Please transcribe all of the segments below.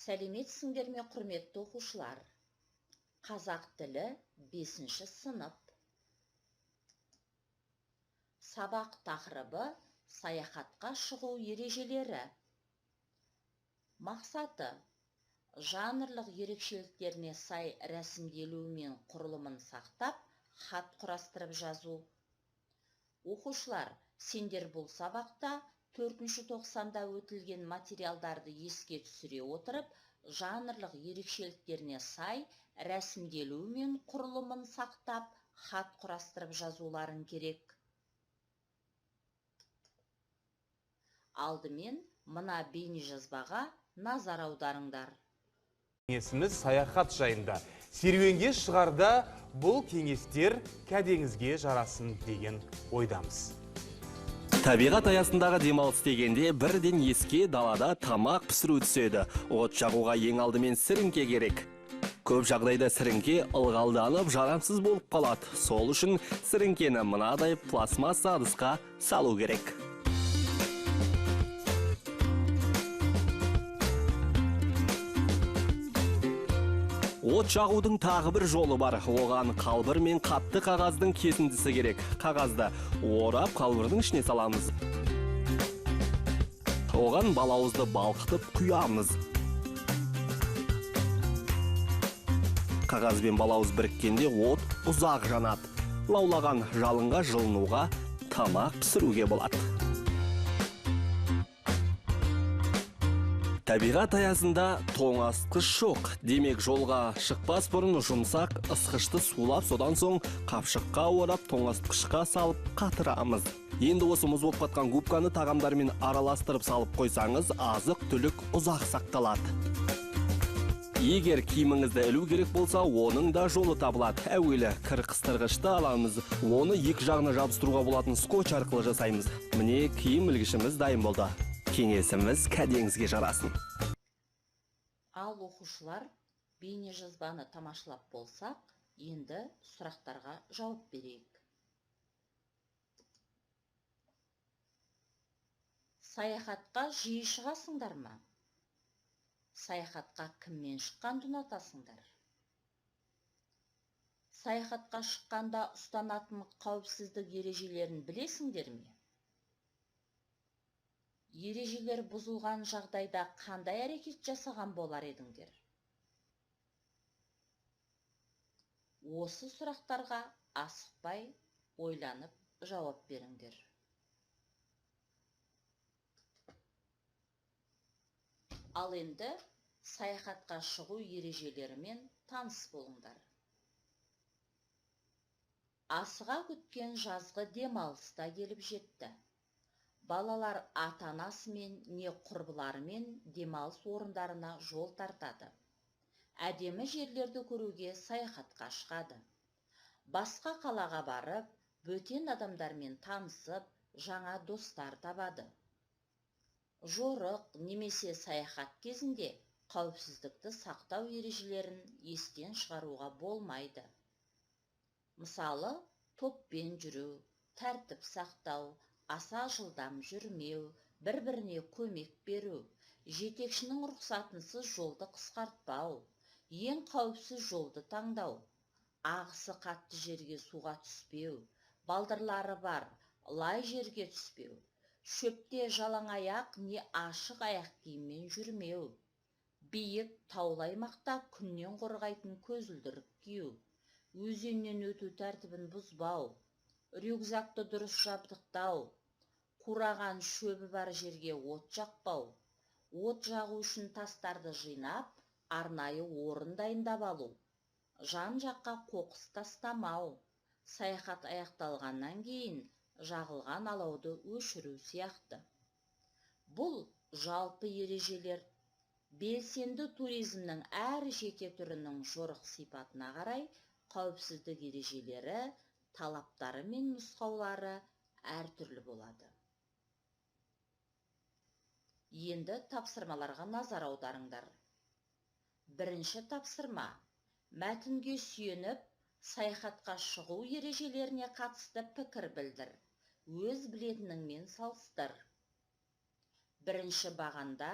Сәлеметсіңдер ме, құрметті оқушылар? Қазақ тілі 5-ші сынып. Сабақ тақырыбы саяхатқа шығу ережелері. Мақсаты: жанрлық ерекшеліктеріне сай рәсімделуі мен құрылымын сақтап, хат құрастырып жазу. Оқушылар, сендер бұл сабақта 4-ші тоқсанда өтілген материалдарды еске түсіре отырып, жанрлық ерекшеліктеріне сай рәсімделуі мен құрылымын сақтап, хат құрастырып жазуларың керек. Алдымен мына бейнежазбаға назар аударыңдар. Кеңесіміз саяхат жайында. Серуенге шығарда бұл кеңестер кәдеңізге жарасын деген ойдамыз. Табиғат аясындағы демалыс дегенде бірден еске далада тамақ пісіру түседі. От жағуға ең алдымен сіріңке керек. Көп жағдайда сіріңке ылғалданып жарамсыз болып қалады. Сол үшін сіріңкені мынадай пластмасса ыдысқа салу керек. От жағудың тағы бір жолы бар. Оған қалбыр мен қатты қағаздың кесіндісі керек. Қағазды орап қалбырдың ішіне саламыз. Оған балауызды балқытып құямыз. Қағаз бен балауыз біріккенде от ұзақ жанады. Лаулаған жалынға жылынуға, тамақ пісіруге болады. Табиғат аясында тоңазытқыш жоқ. Демек, жолға шықпас бұрын жұмсақ ысқышты сулап, содан соң қапшыққа орап, тоңазытқышқа салып қатырамыз. Енді осы мұз болып қатқан губканы тағамдармен араластырып салып қойсаңыз, азық-түлік ұзақ сақталады. Егер киіміңізді ілу керек болса, оның да жолы табылады. Әуелі кір қыстырғышты аламыз. Оны екі жағына жабыстыруға болатын скотч арқылы жасаймыз. Міне, киім ілгішіміз дайын болды. Кеңесіміз кәдеңізге жарасын. Ал оқушылар, бейнежазбаны тамашалап болсақ, енді сұрақтарға жауап берейік. Саяхатқа жиі шығасыңдар ма? Саяхатқа кіммен шыққанды ұнатасыңдар? Саяхатқа шыққанда ұстанатын қауіпсіздік ережелерін білесіңдер ме? Ережелер бұзылған жағдайда қандай әрекет жасаған болар едіңдер? Осы сұрақтарға асықпай ойланып жауап беріңдер. Ал енді саяхатқа шығу ережелерімен таныс болыңдар. Асыға күткен жазғы демалыс та келіп жетті. Балалар ата-анасымен не құрбыларымен демалыс орындарына жол тартады. Әдемі жерлерді көруге саяхатқа шығады. Басқа қалаға барып, бөтен адамдармен танысып, жаңа достар табады. Жорық немесе саяхат кезінде қауіпсіздікті сақтау ережелерін естен шығаруға болмайды. Мысалы, топпен жүру, тәртіп сақтау, аса жылдам жүрмеу, бір-біріне көмек беру, жетекшінің рұқсатынсыз жолды қысқартпау, ең қауіпсіз жолды таңдау, ағысы қатты жерге суға түспеу, балдырлары бар лай жерге түспеу, шөпте жалаң аяқ не ашық аяқ киіммен жүрмеу, биік таулы аймақта күннен қорғайтын көзілдірік кию, өзеннен өту тәртібін бұзбау, рюкзакты дұрыс жабдықтау, қураған шөбі бар жерге от жақпау, от жағу үшін тастарды жинап, арнайы орын дайындап алу, жан-жаққа қоқыс тастамау, саяхат аяқталғаннан кейін жағылған алауды өшіру сияқты. Бұл жалпы ережелер. Белсенді туризмнің әр жеке түрінің жорық сипатына қарай қауіпсіздік ережелері, талаптары мен нұсқаулары әртүрлі болады. Енді тапсырмаларға назар аударыңдар. Бірінші тапсырма. Мәтінге сүйеніп, саяхатқа шығу ережелеріне қатысты пікір білдір. Өз білетініңмен салыстыр. Бірінші бағанда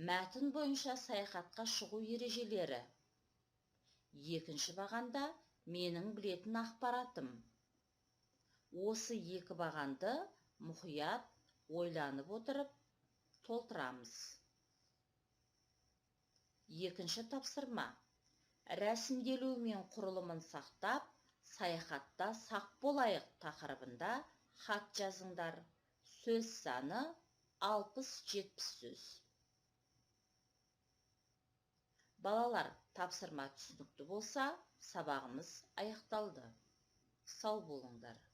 Мәтін бойынша саяхатқа шығу ережелері. Екінші бағанда менің білетін ақпаратым. Осы екі бағанды мұқият ойланып отырып толтырамыз. Екінші тапсырма. Рәсімделуі мен құрылымын сақтап, саяхатта сақ болайық тақырыбында хат жазыңдар. Сөз саны 60-70 сөз. Балалар, тапсырма түсінікті болса, сабағымыз аяқталды. Сау болыңдар.